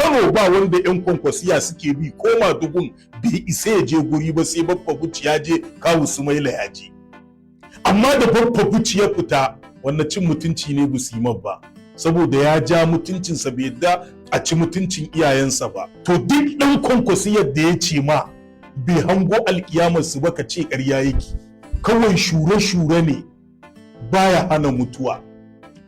Kano ba wanda 'yan Kwankwasiya suke bi, ko Madugun bai isa ya je guri ba sai Baffa Buci ya je, Kawu Sumaila ya je. Amma da Baffa Buci ya fita, wannan cin mutunci ne bu su yi ba, saboda ya ja mutuncinsa, bai yadda a ci mutuncin iyayensa ba. To duk ɗan Kwankwasiyar da ya ce ma bai hango alkiyamarsu ba, ka ce ƙarya yake. Kawai shure-shure ne baya hana mutuwa.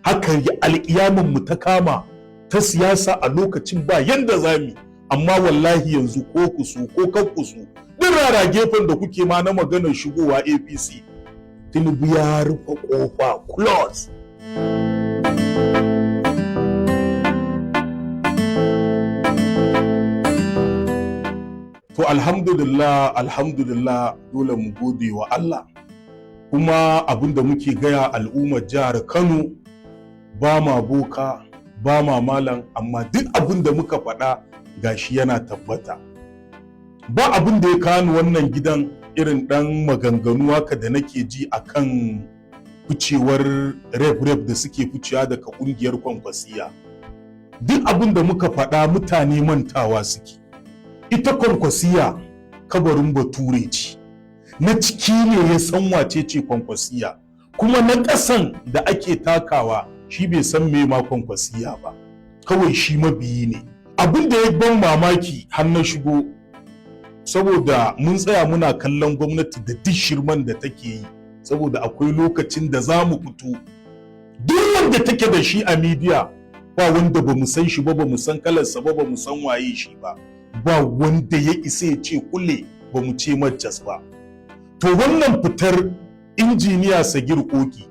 Haka alkiyamar mu ta kama ta siyasa a lokacin, ba yanda za mu. Amma wallahi yanzu, ko ku so ko kan ku so, duk rara gefen da kuke ma na maganar shigowa APC, Tinubu ya rufe kofa close. To alhamdulillah, alhamdulillah, dole mu gode wa Allah. Kuma abin da muke gaya al'ummar jihar Kano, ba ma boka, ba ma malam, amma duk abin da muka faɗa gashi yana tabbata. Ba abin da ya kani wannan gidan irin ɗan maganganu haka da nake ji akan ficewar rep-rep da suke ficewa daga ƙungiyar Kwankwasiya. Duk abin da muka faɗa, mutane mantawa suke. Ita Kwankwasiya kabarin Bature ce, na ciki ne ya san wace ce Kwankwasiya, kuma na ƙasan da ake takawa shi bai san me ma Kwankwasiya ba, kawai shi mabiyi ne. Abin da ya ban mamaki har na shigo, saboda mun tsaya muna kallon gwamnati da duk shirman da take yi, saboda akwai lokacin da za mu fito, duk wanda take da shi a media, ba wanda ba mu san shi ba, ba mu san kalarsa ba, ba mu san waye shi ba, ba wanda ya isa ya ce kule ba mu ce macas ba. To wannan fitar Injiniya Sagir Koki,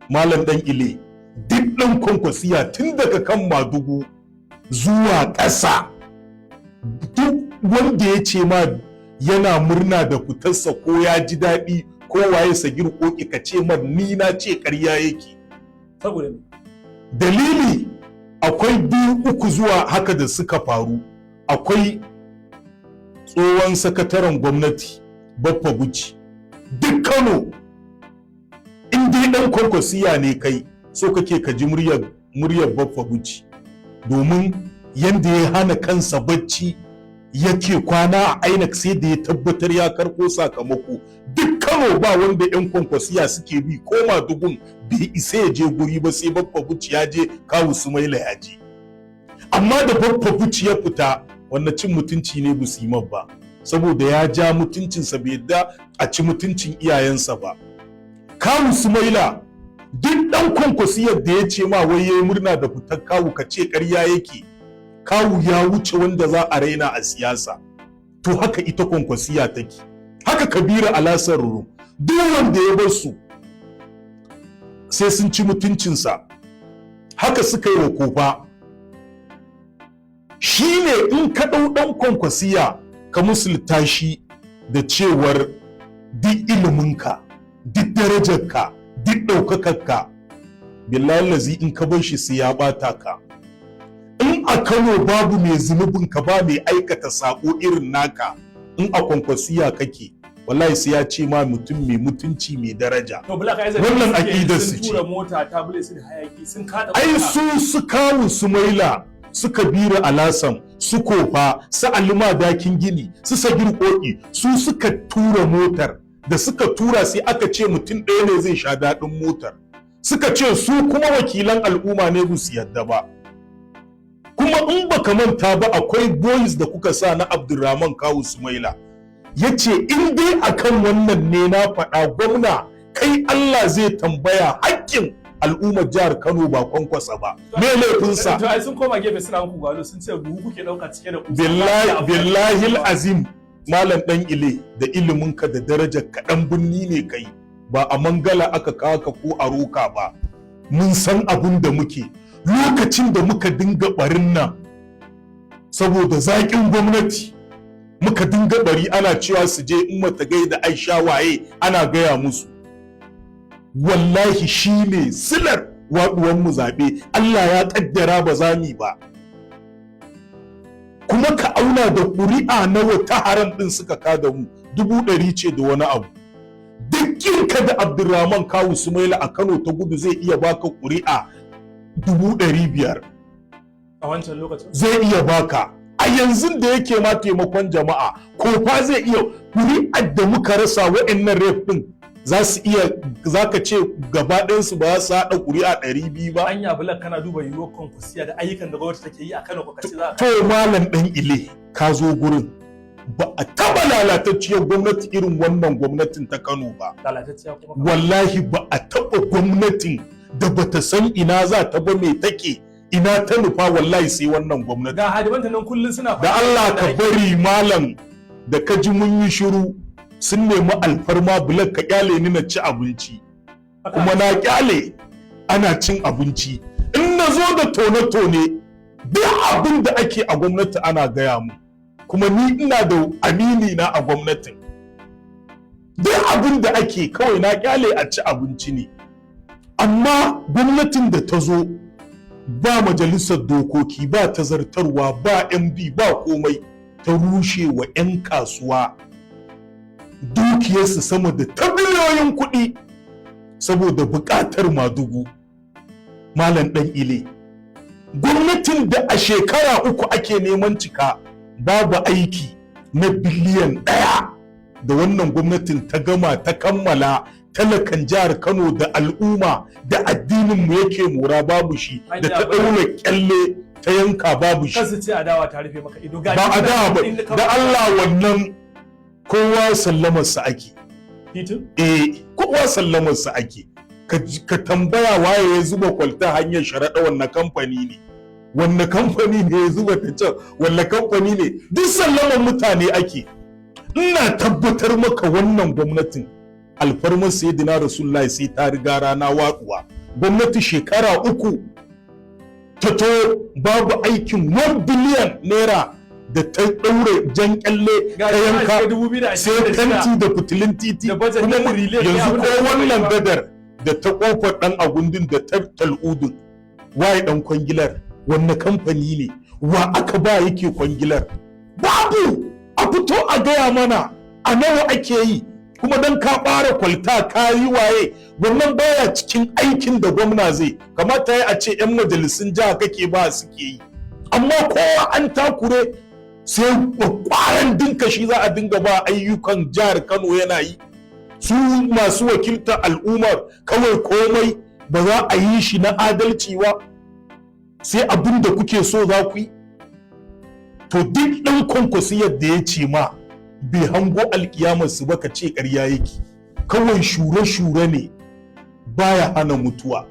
Malam Dan Ile, duk ɗan Kwankwasiya tun daga kan Madugu zuwa ƙasa, duk wanda ya ce ma yana murna da fitarsa ko ya ji daɗi ko waye Sagir Koki, ka ce man ni na ce ƙarya yake. Saboda me? Dalili akwai biyu, uku zuwa haka da suka faru. Akwai tsohon sakataren gwamnati Baffa Buci. Duk Kano, in dai dan Kwankwasiya ne kai, so kake ka ji muryar Baffa Buci, domin yanda ya hana kansa bacci yake kwana a INEC sai da ya tabbatar ya karɓo sakamako. Duk Kano ba wanda 'yan Kwankwasiya suke bi, ko Madugun bai isa ya je guri ba sai Baffa Buci ya je, Kawu Sumaila ya je. Amma da Baffa Buci ya fita, wannan cin mutunci ne bu su yi ba, saboda ya ja mutuncinsa, bai yadda a ci mutuncin iyayensa ba. Kawu Sumaila, duk dan Kwankwasiyar da ya ce ma wai yayi murna da fitar Kawu, ka ce ƙarya yake. Kawu ya wuce wanda za a raina a siyasa. To haka ita Kwankwasiya take. Haka Kabiru Alasar Ruru, duk wanda ya bar su sai sun ci mutuncinsa. Haka suka yi wa Kofa. Shi ne in ka ɗau ɗan Kwankwasiya ka musulta shi da cewar duk iliminka, duk darajarka, duk ɗaukakarka, billahi lazi in ka bar shi sai ya ɓata ka. In a Kano babu mai zunubin ka, ba mai aikata sako irin naka, in a Kwankwasiya kake, wallahi sai ya ce ma mutum mai mutunci, mai daraja. To Black Isaac, Wannan suke aƙidar sun su ce. tura mota ta bule su da hayaki, sun kada Ai ƙuri'a. su Kawu Sumaila, su Kabiru Alasan, su Kofa, su Alima Dakin Gini, su Sagir Koki, su suka tura motar. Da suka tura, sai aka ce mutum ɗaya ne zai sha daɗin motar. Suka ce su kuma wakilan al'umma ne, ba su yadda ba. Kuma in baka manta ba, akwai boys da kuka sa na Abdulrahman Kawu Sumaila, ya ce in dai akan wannan ne na faɗa, gwamna kai Allah zai tambaya haƙƙin al'ummar jihar Kano, ba Kwankwasa ba. Me laifinsa? To ai sun koma gefe suna muku gwalo, sun ce buhu kuke dauka cike da kusa. Billahi, billahi azim, Malam Dan Ile, da iliminka da darajar kaɗan binni ne kai, ba a Mangala aka kaka ko a roka ba. Mun san abin da muke lokacin da muka dinga barin nan, saboda zaƙin gwamnati muka dinga bari ana cewa su je in mata gaida Aisha waye, ana gaya musu. Wallahi shi ne silar waɗuwan mu zaɓe. Allah ya ƙaddara ba za mu ba. Kuma ka auna da ƙuri'a nawa ta haram ɗin suka kada mu, 100,000 ce da wani abu. Duk kinka da Abdulrahman Kawu Sumaila a Kano ta Gudu zai iya baka ƙuri'a 500,000. A wancan lokacin. Zai iya baka. A yanzu da yake ma taimakon jama'a, ko fa zai iya kuri'ar da muka rasa, wa'annan rep din za su iya, za ka ce gaba ɗayansu ba za su haɗa kuri'a 200 ba? Anya Black, kana duba yiwuwar kwankwasiya da ayyukan da gwamnati take yi a Kano, ko kace za a To malam ɗan ile, ka zo gurin. Ba a taɓa lalatacciyar gwamnati irin wannan gwamnatin ta Kano ba. Lalatacciya kuma? Wallahi ba a taɓa gwamnatin da bata san ina za ta ba, me take, ina ta nufa, wallahi sai wannan gwamnati. Ga hadimanta nan kullun suna Da Allah ka bari malam, da ka ji mun yi shiru, sun nemi alfarma, Black, ka kyale ni na ci abinci. Kuma na kyale ana cin abinci. In na zo da tone-tone, duk abin da ake a gwamnati ana gaya mu, kuma ni ina da amini na a gwamnatin. Duk abin da ake, kawai na kyale a ci abinci ne. Amma gwamnatin da ta zo, ba majalisar dokoki, ba ta zartarwa, ba MD, ba komai, ta rushe wa 'yan kasuwa dukiyarsu sama da ta biliyoyin kuɗi saboda buƙatar madugu. Malam ɗan ile, gwamnatin da a shekara 3 ake neman cika babu aiki na biliyan 1 da wannan gwamnatin ta gama ta kammala, talakan jihar Kano da al'umma da addininmu yake mora, babu shi. Da ta ɗaura kyalle ta yanka, babu shi. Kansu ce adawa ta rufe maka ido, ga Ba a da ba da Allah, wannan kowa sallamarsa ake. Titin? Eh, kowa sallamarsa ake. Ka tambaya waye ya zuba kwalta hanyar sharaɗa, wanne kamfani ne, wanne kamfani ne ya zuba ta can, wanne kamfani ne, duk sallamar mutane ake. Ina tabbatar maka, wannan gwamnatin, alfarmar Sayyidina Rasulullahi, sai ta riga rana waɗuwa. Gwamnati shekara 3 ta to babu aikin 1 biliyan naira da ta ɗaure jan kyalle ta yanka, sai fenti da fitilun titi. Da budget Kuma na trillion ɗaya, yanzu abin ko da aka wannan yi ba. gadar da ta kofar dan agundin da ta tal'udin, waye dan kwangilar? Wanne kamfani ne? Wa aka ba yake kwangilar? Babu. A fito a gaya mana a nawa ake yi. Kuma dan ka ɓara kwalta, ka yi waye, wannan baya cikin aikin da gwamna zai kamata ya a ce 'yan majalisun jiha kake ba suke yi. Amma kowa an takure, sai kwaran dinka shi za a dinga ba ayyukan jihar Kano yana yi. Su masu wakiltar al'ummar, kawai komai ba za a yi shi na adalci ba, sai abin da kuke so za ku yi. To duk ɗan Kwankwasi yadda ya ce ma bai hango alkiyamarsu ba, ka ce ƙarya yake. Kawai shure-shure ne baya hana mutuwa.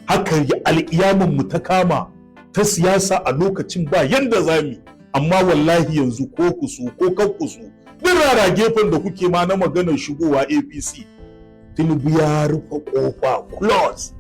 Haka alkiyamar mu ta kama ta siyasa a lokacin, ba yanda za mu yi. Amma wallahi yanzu, ko ku so ko kan ku so, duk rara gefen da kuke ma na maganar shigowa APC, Tinubu ya rufe kofa close.